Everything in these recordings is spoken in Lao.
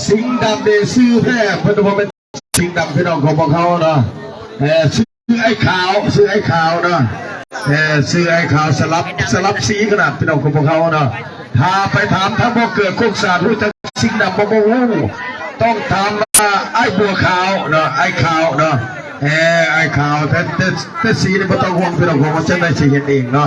ສິງດຳເດ ຊື່ແທ້ ເພິ່ນບໍ່ແມ່ນສິງດຳ ພີ່ນ້ອງຂອງພວກເຮົາເນາະ. ເອີ ຊື່ອ້າຍຂາວ ຊື່ອ້າຍຂາວເນາະ. ເອີ ຊື່ອ້າຍຂາວ ສະຫຼັບ ສະຫຼັບສີຂະໜາດ ພີ່ນ້ອງຂອງພວກເຮົາເນາະ. ຖ້າໄປຖາມທາງບໍ່ເກືອໂຄກສະອາດ ຮູ້ຈັກສິງດຳບໍ່? ບໍ່ຮູ້. ຕ້ອງຖາມ ອ້າຍບົວຂາວເນາະ ອ້າຍຂາວເນາະ. ເອີ ອ້າຍຂາວ ແຕ່ ແຕ່ ແຕ່ສີນີ້ບໍ່ຕ້ອງຫ່ວງ ພີ່ນ້ອງຂອງພວກເຮົາ ຈັ່ງໃດຊິເຫັນເອງເນາະ.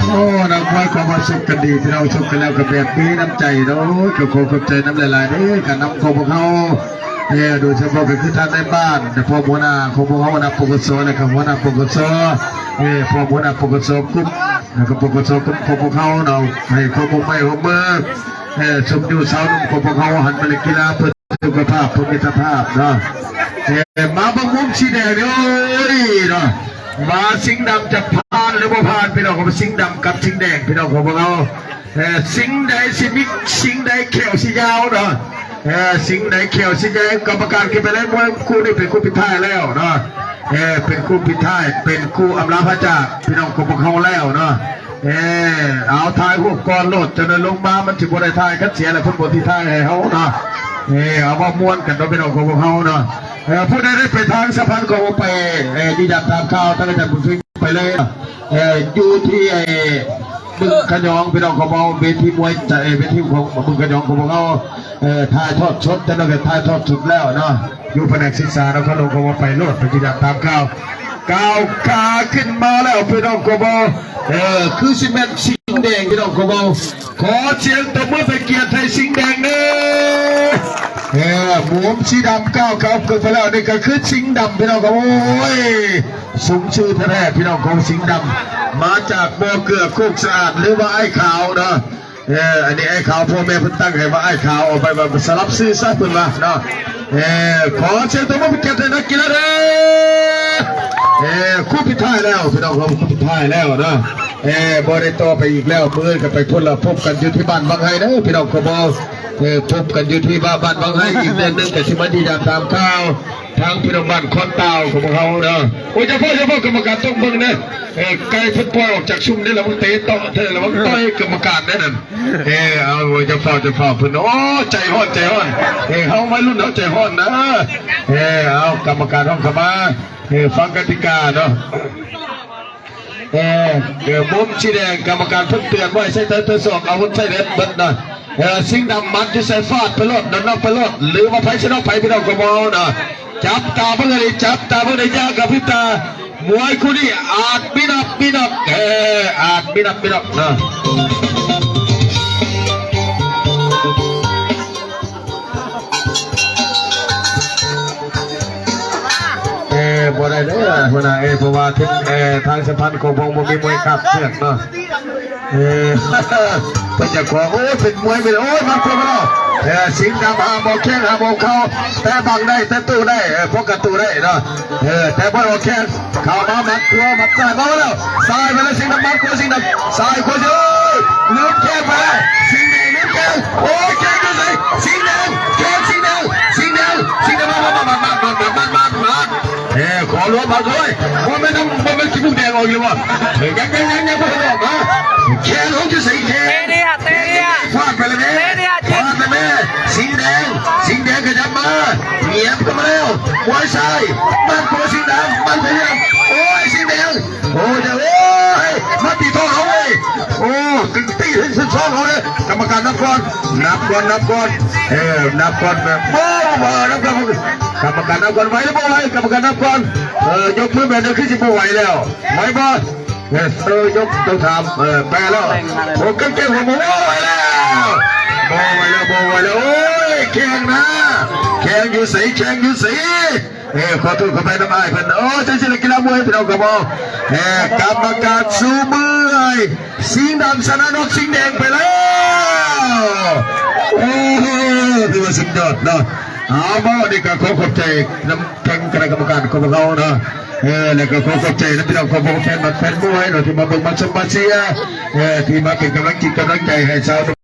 ໂອ້ ນັກມວຍຂອງເຮົາຊົກກັນດີ ພີ່ນ້ອງ ຊົກກັນແລ້ວກໍແບບມີນ້ຳໃຈເນາະ. ໂອ້ຍ ກໍຂໍຂອບໃຈນຳຫຼາຍໆເດີ ການນຳຂອງພວກເຮົາ ເອີ ໂດຍສະເພາະກໍຄືທ່ານນາຍບ້ານ ແລະ ພ້ອມຫົວໜ້າຂອງພວກເຮົາ ຫົວໜ້າ ປກສ ແລະ ກໍຫົວໜ້າ ປກສ ເອີ ພ້ອມຫົວໜ້າ ປກສ ກຸ່ມ ແລ້ວກໍ ປກສ ກຸ່ມຂອງພວກເຮົາເນາະ ໃຫ້ຄວາມຮ່ວມມື ເອີ ຊຸມຢູ່ຊາວໜຸ່ມຂອງພວກເຮົາ ຫັນມາຫຼິ້ນກິລາເພື່ອສຸຂະພາບ ເພື່ອມິດຕະພາບເນາະ. ເອີ ມາເບິ່ງມຸມສີແດງນີ້ ໂອ້ຍເນາະ ວ່າສິງດຳຈະຜ່ານຫຼືບໍ່ຜ່ານ ພີ່ນ້ອງຂອງ ສິງດຳກັບສິງແດງ ພີ່ນ້ອງຂອງພວກເຮົາ. ເອີ ສິງໃດຊິມີ ສິງໃດແຂ້ວຊິຍາວເນາະ. ເອີ ສິງໃດແຂ້ວຊິຍາວ ກຳມະການຂຶ້ນໄປເລີຍ ມວຍຄູ່ນີ້ເປັນຄູ່ປິດທ້າຍແລ້ວເນາະ. ເອີ ເປັນຄູ່ປິດທ້າຍ ເປັນຄູ່ອຳລາພາຈາກ ພີ່ນ້ອງຂອງພວກເຮົາແລ້ວເນາະ. ເອີ ເອົາ ຖ່າຍຮູບກ່ອນໂລດ ຈັ່ງນັ້ນລົງມາມັນຊິບໍ່ໄດ້ຖ່າຍ ຄັນເສຍແລ້ວເພິ່ນບໍ່ຊິຖ່າຍໃຫ້ເຮົາເນາະ. ເອີ ເອົາ ເວົ້າມ່ວນກັນເນາະ ພີ່ນ້ອງຂອງພວກເຮົາເນາະ. ເອີ ຜູ້ໃດໄດ້ໄປທາງສະພານຂອງ ໄປ ເອີ ຢູ່ຢາມຖາມຂ່າວ ທ່ານອາຈານບຸນເພັງ ໄປເລີຍ ເອີ ຢູ່ທີ່ ເອີ ບຶງຂະຫຍອງ ພີ່ນ້ອງຂອງເຮົາ ເວທີມວຍ ເອີ ເວທີຂອງບຶງຂະຫຍອງຂອງພວກເຮົາ ເອີ ຖ່າຍທອດສົດ ເຈົ້າໜ້າທີ່ຖ່າຍທອດສົດແລ້ວເນາະ ຢູ່ພະແນກສຶກສານະຄອນຫຼວງຂອງເຮົາ ໄປໂລດ ໄປຕິດຕາມຂ່າວ ກ້າວຂາຂຶ້ນມາແລ້ວ ພີ່ນ້ອງຂອງເຮົາ ເອີ ຄືຊິແມ່ນສິງແດງ ພີ່ນ້ອງຂອງເຮົາ ຂໍສຽງຕົບມືເປັນກຽດໃຫ້ສິງແດງເດີ. ເອີ ມຸມສີດຳກ້າວຂາຂຶ້ນໄປແລ້ວ ນີ້ກໍຄືສິງດຳ ພີ່ນ້ອງຂອງເຮົາ ໂອ້ຍ ສົມຊື່ແທ້ໆ ພີ່ນ້ອງຂອງສິງດຳ ມາຈາກບໍ່ເກືອໂຄກສະອາດ ຫຼືວ່າອ້າຍຂາວເນາະ. ເອີ ອັນນີ້ອ້າຍຂາວ ພໍ່ແມ່ເພິ່ນຕັ້ງໃຫ້ວ່າອ້າຍຂາວ ເອົາໄປວ່າສະຫຼັບຊື່ຊະເພິ່ນວ່າເນາະ. ເອີ ຂໍສຽງຕົບມືເປັນກຽດໃຫ້ນັກກິລາເດີ. ເອີ ຄູ່ປິດທ້າຍແລ້ວ ພີ່ນ້ອງເຮົາ ຄູ່ປິດທ້າຍແລ້ວເນາະ. ເອີ ບໍ່ໄດ້ຕໍ່ໄປອີກແລ້ວ ມື້ອື່ນກໍໄປພຸ້ນລະ ພົບກັນຢູ່ທີ່ບ້ານວັງໄຮເດີ ພີ່ນ້ອງຂອງເຮົາ. ເອີ ພົບກັນຢູ່ທີ່ບ້ານວັງໄຮ ອີກເດືອນໜຶ່ງກໍຊິມາຢ້ຽມຢາມຖາມຂ່າວ ທາງພີ່ນ້ອງບ້ານຄອນຕາວຂອງພວກເຮົາເນາະ. ໂອ້ຍ ຢ່າຟ້າວ ຢ່າຟ້າວ ກຳມະການຕ້ອງເບິ່ງເດີ. ເອີ ໄກ່ເພິ່ນປ່ອຍອອກຈາກຊຸມເດ້ ລະວັງເຕະເຕາະເດີ ລະວັງຕ່ອຍກຳມະການເດ້ນັ້ນ. ເອີ ເອົາ ຢ່າຟ້າວ ຢ່າຟ້າວ ເພິ່ນ ໂອ້ ໃຈຮ້ອນ ໃຈຮ້ອນ. ເອີ ເຮົາໄວລຸ້ນເຮົາໃຈຮ້ອນນະ. ເອີ ເອົາ ກຳມະການຮ້ອງເຂົ້າມາ ເອີ ຟັງກະຕິກາເນາະ. ເອີ ມຸມສີແດງ ກຳມະການເພິ່ນເຕືອນໄວ້ ໃຊ້ແຕ່ທະສອບ ອາວຸດໃຊ້ເດັດເບິດນະ. ເອີ ສິງດຳມັດຢູ່ໃສ່ ຟາດໄປໂລດ ນອກໄປໂລດ ຫຼືວ່າໃຜຊິນອກໃຜ ພີ່ນ້ອງຂອງເຮົານະ. ຈັບຕາເບິ່ງໃຫ້ດີ ຈັບຕາເບິ່ງໃຫ້ດີ ຢ່າກະພິບຕາ. ມວຍຄູ່ນີ້ອາດມີນອກ ມີນອກ ເອີ ອາດມີນອກ ມີນອກນະ. ເອີ ບໍ່ໄດ້ເດີ ຫົວໜ້າເອີຍ ເພາະວ່າເທິງ ເອີ ທາງສະພານຂອງພວກບໍ່ມີມວຍຄາບເຊືອກເນາະ. ເອີ ເພິ່ນຈະຂໍ ໂອ້ຍ ເປັນມວຍ ເປັນ ໂອ້ຍ ມາຄວບມາແລ້ວ. ເອີ ສິງດຳຫາບໍ່ແຂ້ງ ຫາບໍ່ເຂົ່າ ແຕະບັງໄດ້ ແຕະຕູ້ໄດ້ ເອີ ປ້ອງກັນຕູ້ໄດ້ເນາະ. ເອີ ແຕ່ບໍ່ໄດ້ອອກແຂ້ງ ເຂົ້າມາໝັດຂວາ ໝັດຊ້າຍ ມາແລ້ວ ຊ້າຍມາແລ້ວ ສິງດຳ ໝັດຂວາ ສິງດຳ ຊ້າຍຂວາ ໂອ້ຍ ລືມແຂ້ງໄປແລ້ວ ສິງແດງລືມແຂ້ງ ໂອ້ຍ ແຂ້ງຢູ່ໃສ ສິງແດງ ແຂ້ງ ສິງແດງ ສິງແດງ ສິງແດງ ໝັດ ໝັດ ເອີ ຂໍລວມໝັດເລີຍ ບໍ່ແມ່ນ ບໍ່ແມ່ນຂີ້ມູກແດງອອກຢູ່ບໍ່ ເອີ ຍັງ ຍັງ ຍັງ ຍັງບໍ່ທັນອອກມາ ແຂ້ງເຮົາຢູ່ໃສ ແຂ້ງ ເຕະເດ ເຕະເດ ພາດໄປແລ້ວແມ່ ເຕະເດ ພາດແລ້ວແມ່ ສິງແດງ ສິງແດງຂະຫຍັບມາ ຫງຽບເຂົ້າມາແລ້ວ ມວຍຊ້າຍ ໝັດຂວາ ສິງດຳ ໝັດຂວາ ສິງດຳ ໂອ້ຍ ສິງແດງ ໂອ້ຍ ໂອ້ຍ ມາຕີທ້ອງເຮົາເວີຍ ໂອ້ ຕີໃສ່ທ້ອງເຮົາເລີຍ ກຳມະການນັບກ່ອນ ນັບກ່ອນ ນັບກ່ອນ ເອີ ນັບກ່ອນ ແບບ ໂອ້ ນັບກ່ອນ ກຳມະການນັບກ່ອນ ໄຫວຫຼືບໍ່ໄຫວ ກຳມະການນັບກ່ອນ ເອີ ຍົກມືແບບນີ້ຄືຊິບໍ່ໄຫວແລ້ວ ໄຫວບໍ່ ເອີ ເອີ ຍົກ ຕ້ອງຖາມ ເອີ ແປແລ້ວ ໂອ້ ກາງເກງຫົວໝູ ບໍ່ໄຫວແລ້ວ ບໍ່ໄຫວແລ້ວ ບໍ່ໄຫວແລ້ວ ໂອ້ຍ ແຂ້ງນະ ແຂ້ງຢູ່ໃສ ແຂ້ງຢູ່ໃສ ເອີ ຂໍໂທດຂໍອະໄພນຳອ້າຍເພິ່ນ ໂອ້ ຈັງຊີ້ລະ ກິລາມວຍ ພີ່ນ້ອງຂອງເຮົາ ເອີ ກຳມະການຊູມືໃຫ້ສິງດຳຊະນະນອກສິງແດງໄປແລ້ວ ໂອ້ ຖືວ່າສຸດຍອດເນາະ ເອົາ ມື້ນີ້ກໍຂໍຂອບໃຈນຳທາງຄະນະກຳມະການຂອງພວກເຮົາເນາະ ເອີ ແລ້ວກໍຂໍຂອບໃຈນຳພີ່ນ້ອງຂອງພວກແຟນບັດແຟນມວຍເນາະ ທີ່ມາເບິ່ງມາຊົມມາເຊຍ ເອີ ທີ່ມາເປັນກຳລັງຈິດກຳລັງໃຈໃຫ້ຊາວ